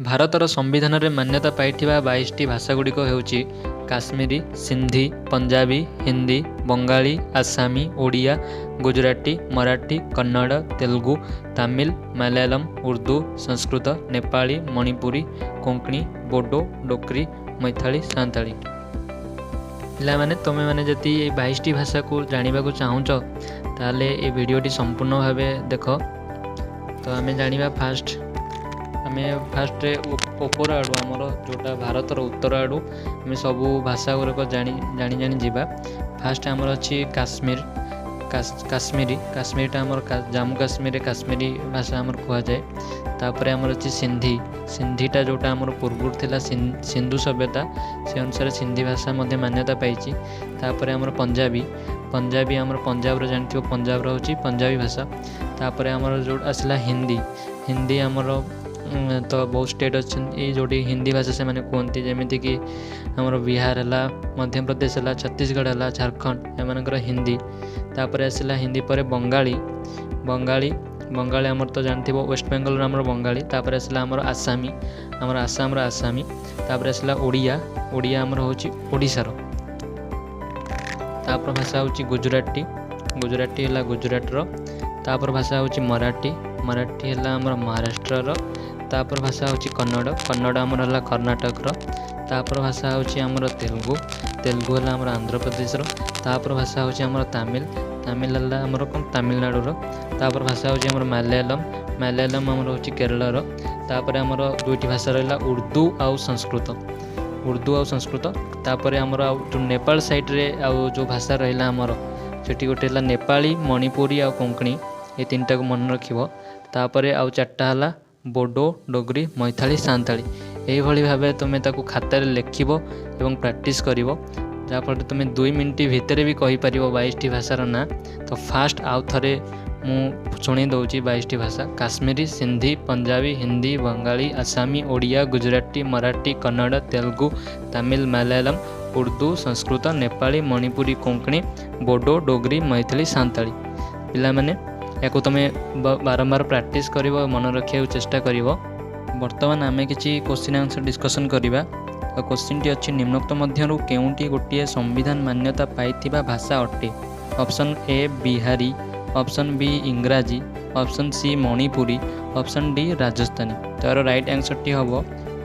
ଭାରତର ସମ୍ବିଧାନରେ ମାନ୍ୟତା ପାଇଥିବା 22ଟି ଭାଷାଗୁଡ଼ିକ ହେଉଛି କାଶ୍ମୀରୀ, ସିନ୍ଧି, ପଞ୍ଜାବୀ, ହିନ୍ଦୀ, ବଙ୍ଗାଳୀ, ଆସାମୀ, ଓଡ଼ିଆ, ଗୁଜରାଟୀ, ମରାଠୀ, କନ୍ନଡ଼, ତେଲୁଗୁ, ତାମିଲ, ମାଲାୟାଲମ, ଉର୍ଦ୍ଦୁ, ସଂସ୍କୃତ, ନେପାଳୀ, ମଣିପୁରୀ, କୋଙ୍କଣୀ, ବୋଡୋ, ଡୋଗ୍ରୀ, ମୈଥାଳି, ସାନ୍ତାଳୀ। ପିଲାମାନେ, ତୁମେମାନେ ଯଦି ଏଇ 22ଟି ଭାଷାକୁ ଜାଣିବାକୁ ଚାହୁଁଛ, ତାହେଲେ ଏ ଭିଡ଼ିଓଟି ସମ୍ପୂର୍ଣ୍ଣ ଭାବେ ଦେଖ। ତ ଆମେ ଜାଣିବା ଫାଷ୍ଟ, ଆମେ ଫାଷ୍ଟରେ ଉପର ଆଡ଼ୁ, ଆମର ଯେଉଁଟା ଭାରତର ଉତ୍ତର ଆଡ଼ୁ ଆମେ ସବୁ ଭାଷା ଗୁଡ଼ିକ ଜାଣି ଜାଣି ଜାଣି ଯିବା। ଫାଷ୍ଟ ଆମର ଅଛି କାଶ୍ମୀର, କାଶ୍ମୀରୀ। କାଶ୍ମୀରଟା ଆମର ଜାମ୍ମୁ କାଶ୍ମୀରରେ କାଶ୍ମୀରୀ ଭାଷା ଆମର କୁହାଯାଏ। ତାପରେ ଆମର ଅଛି ସିନ୍ଧି। ସିନ୍ଧିଟା ଯେଉଁଟା ଆମର ପୂର୍ବରୁ ଥିଲା ସିନ୍ଧୁ ସଭ୍ୟତା, ସେ ଅନୁସାରେ ସିନ୍ଧି ଭାଷା ମଧ୍ୟ ମାନ୍ୟତା ପାଇଛି। ତାପରେ ଆମର ପଞ୍ଜାବୀ। ପଞ୍ଜାବୀ ଆମର ପଞ୍ଜାବର, ଜାଣିଥିବ, ପଞ୍ଜାବର ହେଉଛି ପଞ୍ଜାବୀ ଭାଷା। ତାପରେ ଆମର ଯେଉଁ ଆସିଲା ହିନ୍ଦୀ। ହିନ୍ଦୀ ଆମର ତ ବହୁତ ଷ୍ଟେଟ୍ ଅଛନ୍ତି ଯେଉଁଠି ହିନ୍ଦୀ ଭାଷା ସେମାନେ କୁହନ୍ତି, ଯେମିତିକି ଆମର ବିହାର ହେଲା, ମଧ୍ୟପ୍ରଦେଶ ହେଲା, ଛତିଶଗଡ଼ ହେଲା, ଝାଡ଼ଖଣ୍ଡ, ଏମାନଙ୍କର ହିନ୍ଦୀ। ତାପରେ ଆସିଲା ହିନ୍ଦୀ ପରେ ବଙ୍ଗାଳୀ। ବଙ୍ଗାଳୀ, ବଙ୍ଗାଳୀ ଆମର ତ ଜାଣିଥିବ, ୱେଷ୍ଟବେଙ୍ଗଲର ଆମର ବଙ୍ଗାଳୀ। ତାପରେ ଆସିଲା ଆମର ଆସାମୀ, ଆମର ଆସାମର ଆସାମୀ। ତାପରେ ଆସିଲା ଓଡ଼ିଆ। ଓଡ଼ିଆ ଆମର ହେଉଛି ଓଡ଼ିଶାର। ତାପର ଭାଷା ହେଉଛି ଗୁଜୁରାଟୀ। ଗୁଜୁରାଟୀ ହେଲା ଗୁଜୁରାଟର। ତାପର ଭାଷା ହେଉଛି ମରାଠୀ। ମରାଠୀ ହେଲା ଆମର ମହାରାଷ୍ଟ୍ରର। ତାପର ଭାଷା ହେଉଛି କନ୍ନଡ଼। କନ୍ନଡ଼ ଆମର ହେଲା କର୍ଣ୍ଣାଟକର। ତାପର ଭାଷା ହେଉଛି ଆମର ତେଲୁଗୁ। ତେଲୁଗୁ ହେଲା ଆମର ଆନ୍ଧ୍ରପ୍ରଦେଶର। ତାପର ଭାଷା ହେଉଛି ଆମର ତାମିଲ। ତାମିଲ ହେଲା ଆମର କ'ଣ, ତାମିଲନାଡ଼ୁର। ତାପର ଭାଷା ହେଉଛି ଆମର ମାଲାୟାଲମ। ମାଲାୟାଲମ ଆମର ହେଉଛି କେରଳର। ତାପରେ ଆମର ଦୁଇଟି ଭାଷା ରହିଲା, ଉର୍ଦ୍ଦୁ ଆଉ ସଂସ୍କୃତ। ଉର୍ଦ୍ଦୁ ଆଉ ସଂସ୍କୃତ। ତାପରେ ଆମର ଆଉ ଯେଉଁ ନେପାଳ ସାଇଡ଼୍ରେ ଆଉ ଯେଉଁ ଭାଷା ରହିଲା ଆମର ସେଠି, ଗୋଟେ ହେଲା ନେପାଳୀ, ମଣିପୁରୀ ଆଉ କୋଙ୍କଣୀ। ଏ ତିନିଟାକୁ ମନେ ରଖିବ। ତାପରେ ଆଉ ଚାରିଟା ହେଲା ବୋଡୋ, ଡୋଗ୍ରୀ, ମୈଥାଳି, ସାନ୍ତାଳୀ। ଏଇଭଳି ଭାବେ ତୁମେ ତାକୁ ଖାତାରେ ଲେଖିବ ଏବଂ ପ୍ରାକ୍ଟିସ୍ କରିବ, ଯାହାଫଳରେ ତୁମେ 2 ମିନିଟ୍ ଭିତରେ ବି କହିପାରିବ 22ଟି ଭାଷାର ନାଁ। ତ ଫାଷ୍ଟ ଆଉ ଥରେ ମୁଁ ଶୁଣେଇ ଦେଉଛି 22ଟି ଭାଷା: କାଶ୍ମୀରୀ, ସିନ୍ଧି, ପଞ୍ଜାବୀ, ହିନ୍ଦୀ, ବଙ୍ଗାଳୀ, ଆସାମୀ, ଓଡ଼ିଆ, ଗୁଜୁରାଟୀ, ମରାଠୀ, କନ୍ନଡ଼, ତେଲୁଗୁ, ତାମିଲ, ମାଲାୟାଲମ, ଉର୍ଦ୍ଦୁ, ସଂସ୍କୃତ, ନେପାଳୀ, ମଣିପୁରୀ, କୋଙ୍କଣୀ, ବୋଡୋ, ଡୋଗ୍ରୀ, ମୈଥିଲି, ସାନ୍ତାଳୀ। ପିଲାମାନେ, ୟାକୁ ତୁମେ ବାରମ୍ବାର ପ୍ରାକ୍ଟିସ୍ କରିବ, ମନେ ରଖିବାକୁ ଚେଷ୍ଟା କରିବ। ବର୍ତ୍ତମାନ ଆମେ କିଛି କୋଶ୍ଚିନ୍ ଆନ୍ସର୍ ଡିସ୍କସନ୍ କରିବା। ତ କୋଶ୍ଚିନ୍ଟି ଅଛି, ନିମ୍ନୋକ୍ତ ମଧ୍ୟରୁ କେଉଁଟି ଗୋଟିଏ ସମ୍ବିଧାନ ମାନ୍ୟତା ପାଇଥିବା ଭାଷା ଅଟେ? Option A Bihari, option B ଇଂରାଜୀ, option C Manipuri, option D Rajasthani. ତାର ରାଇଟ୍ ଆନ୍ସର୍ଟି ହେବ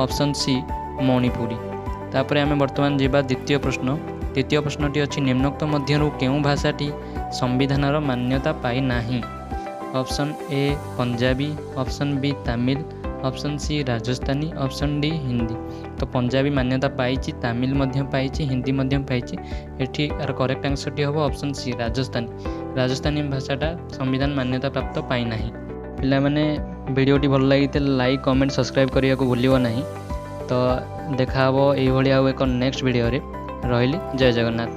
ଅପସନ୍ ସି ମଣିପୁରୀ। ତାପରେ ଆମେ ବର୍ତ୍ତମାନ ଯିବା ଦ୍ୱିତୀୟ ପ୍ରଶ୍ନ। ଦ୍ୱିତୀୟ ପ୍ରଶ୍ନଟି ଅଛି, ନିମ୍ନୋକ୍ତ ମଧ୍ୟରୁ କେଉଁ ଭାଷାଟି ସମ୍ବିଧାନର ମାନ୍ୟତା ପାଇନାହିଁ? Option A Punjabi, option B Tamil, option C Rajasthani, option D Hindi. ତ ପଞ୍ଜାବୀ ମାନ୍ୟତା ପାଇଛି, ତାମିଲ ମଧ୍ୟ ପାଇଛି, ହିନ୍ଦୀ ମଧ୍ୟ ପାଇଛି। ଏଠି ଏହାର କରେକ୍ଟ ଆନ୍ସର୍ଟି ହେବ ଅପସନ୍ ସି ରାଜସ୍ଥାନୀ। ରାଜସ୍ଥାନୀ ଭାଷାଟା ସମ୍ବିଧାନ ମାନ୍ୟତା ପ୍ରାପ୍ତ ପାଇନାହିଁ। ପିଲାମାନେ, ଭିଡ଼ିଓଟି ଭଲ ଲାଗିଥିଲେ ଲାଇକ୍, କମେଣ୍ଟ, ସବସ୍କ୍ରାଇବ୍ କରିବାକୁ ଭୁଲିବ ନାହିଁ। ତ ଦେଖାହେବ ଏଇଭଳି ଆଉ ଏକ ନେକ୍ସଟ ଭିଡ଼ିଓରେ। ରହିଲି, ଜୟ ଜଗନ୍ନାଥ।